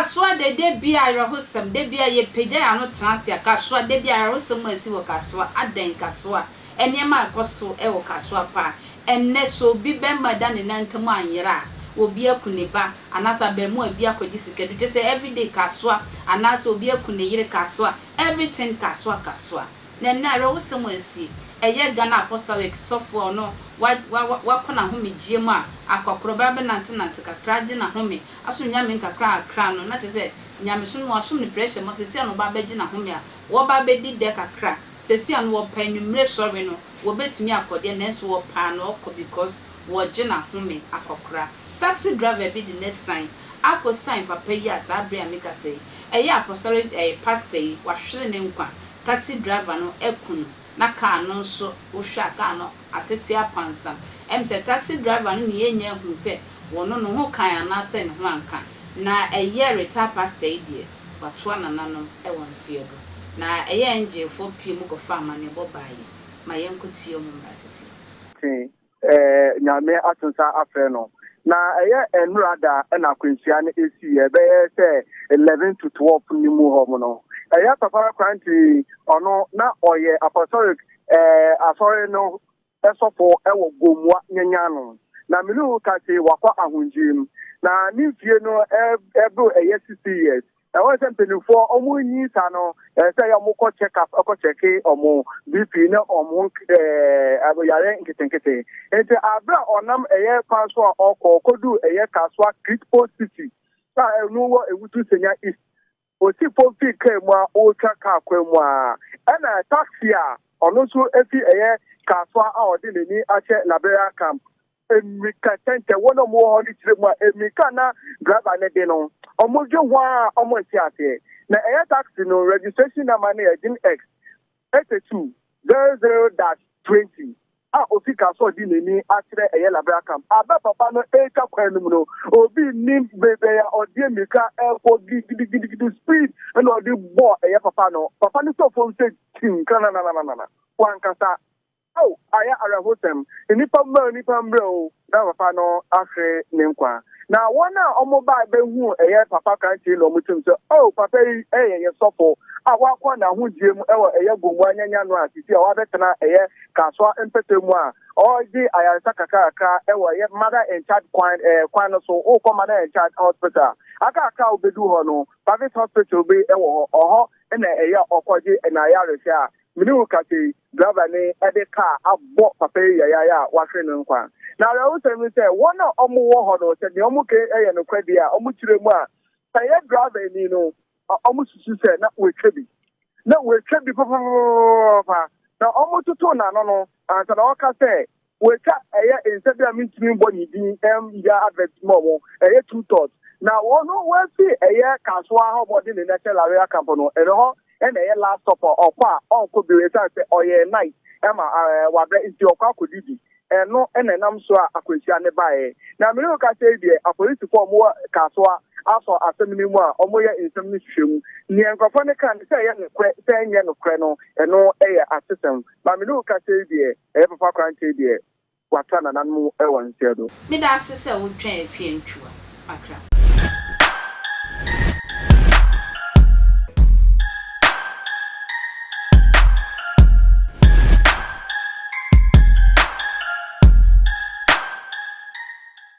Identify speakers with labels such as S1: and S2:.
S1: Kasoa de, da bi a awerɛhosɛm, da bi a yɛpagya yɛn ano tena ase a, Kasoa, da bi a awerɛhosɛm a asi wɔ Kasoa, adɛn, Kasoa, nneɛma a ɛkɔ so wɔ Kasoa paa. Ɛnnɛ, sɛ obi bɛrima da ne nan ntam anyera a, obi aku ne ba, anaasɛ abaamua bi akɔgye sika bi, kyerɛ sɛ everyday Kasoa, anaasɛ obi aku ne yere Kasoa, everything Kasoa, Kasoa. Na ɛnnɛ awerɛhosɛm a asi, ɛyɛ Ghana Apostolic sɔfo a ɔno wa wa wakɔ n'ahomegyeɛ mu a akwakorɔ bɛ abɛnantenante kakra agye n'ahome, asom Nyame nkakra nkakra no, na kyerɛ sɛ Nyamesom no wasom no pressure mu, seesei a na ɔba abɛgye n'ahome a, wɔba abɛdi dɛ kakra, seesei a no wɔpɛ anwummere sɔre no, wɔbɛtumi akɔ deɛ, nanso wɔpaa no ɔkɔ because wɔgye n'ahome akɔkora. Taxi driver bi de no asiane akɔsiane papa yi a saa bere a mekasa yi, ɛyɛ Apostolic ɛɛ pastor yi, wahwere ne nkwa. Taxi driver no aku no na car no nso wohwɛ a car no atete apansam. Ɛm sɛ taxi driver no ne yɛnnya ahu sɛ wɔno ne ho kan anaasɛ ne ho anka. Na ɛyɛ retired pastor yi deɛ watoa nananom wɔ nseɛ do. Na ɛyɛ NGO pie mu kɔfa amanneɛbɔ baeɛ. Ma yɛnkɔtie wɔn mmra sisi.
S2: Te Nyame ato nsa afrɛ no na ɛyɛ nnora da ɛna akwanhyia no esi ɛbɛyɛ sɛ 11 to 12 ne mu hɔ mu no. Ɛyɛ papa Kranti, ɔno na ɔyɛ Apostolic asɔre no ɛsɔfo ɛwɔ Gomua Nyanya no, na mene ka se wakɔ ahomgyee mu na ne mfie no ɛboro ɛyɛ 60 years. Ɛwɔ sɛ mpanimfoɔ ɔmo nyi saa no, ɛsɛ yɛ ɔmo kɔ check up, ɛkɔ check ɔmo BP ne ɔmo yare nketenkete. Nti abere a ɔnam ɛyɛ kwan so a ɔkɔ kɔdu ɛyɛ Kasoa Crispo City a ɛno wɔ Ewutu Senya East, osi fam fi kaa mu a ɔretwa kaa kwan mu a, ɛna taxi a ɔno nso efi ɛyɛ Kasoa a ɔde n'ani ahyɛ Liberia Camp mmirika tɛntɛn. Wɔn a wɔwɔ hɔ no kyerɛ mu a, mmirika na driver no de no, wɔn dwe ho a wɔn nte aseɛ. Na ɛyɛ taxi no registration number no yɛ gin X 8200-20 a ofi Kasoa ɔde n'ani akyerɛ ɛyɛ Liberia Camp. Abɛ papa no ɛretwa kwan no mu no, obi nim beebi a ɔde mmirika ɛkɔ gidigidigidi, speed ɛna ɔde bɔ ɛyɛ papa no. Papa no sɔ fam sɛ tim kananananana wankasa. Ao, ayɛ awerɛhosɛm. Nnipa mmerɛ, nnipa mmerɛ o, na papa no ahwere ne nkwa. Na wɔn a wɔn ba bɛhu ɛyɛ papa Krantie na wɔn tim sɛ, oh, papa yi ɛyɛ yɛ sɔfo a wakɔ n'ahodie mu ɛwɔ ɛyɛ Gomu Anyanya no a sisi a wabɛtena ɛyɛ Kasoa mpɛtɛ mu a ɔregye ayaresa kakrakra ɛwɔ ɛyɛ Mother and Child kwan kwan no so. Wokɔ Mother and Child Hospital akakra a wobɛdu hɔ no, private hospital bi ɛwɔ hɔ, ɔhɔ ɛna ɛyɛ ɔkɔgye n'ayarehwɛ a mene wo kasa yi, driver ne ɛde kaa abɔ papa yi yayaya a wahwere ne nkwa. Na awerɛhosɛm ne sɛ wɔn a ɔmo wɔ hɔ no, sɛ nea ɔmo ke ɛyɛ nokorɛ deɛ a ɔmo kyerɛ mu a, ɛyɛ driver ni no, ɔmo susu sɛ na wɔatwa bi, na wɔatwa bi papaapa, na ɔmo toto n'ano no ansa na ɔka sɛ wɔatwa ɛyɛ nsa bi a mentumi mbɔ ne din ɛm yɛ advert ma ɔmo ɛyɛ two thoughts. Na wɔn no wɔafi ɛyɛ Kasoa hɔ ɔmo de ne nɛkyɛ Liberia Camp no, ɛno hɔ ɛna ɛyɛ last stop a ɔkɔ a ɔnkɔ bio, ɛsiane sɛ ɔyɛ night ɛma wabrɛ nti ɔkɔ akɔdidi. Ɛno ɛna ɛnam so a akwanhyia ne baeɛ. Na mene wo kasa yi deɛ, apolisifoɔ a wɔwɔ Kasoa asɔ asɛm no mu a wɔyɛ nsɛm no hwehwɛ mu. Nea nkurɔfoɔ no ka no, sɛ ɛyɛ nokorɛ sɛ ɛnyɛ nokorɛ no, ɛno ɛyɛ atesɛm. Ma mene wo kasa yi deɛ, ɛyɛ papa Krantie deɛ, wata nananom ɛwɔ nseɛ do.
S1: Meda ase sɛ wotwɛn Atwie Ntwiwa akra.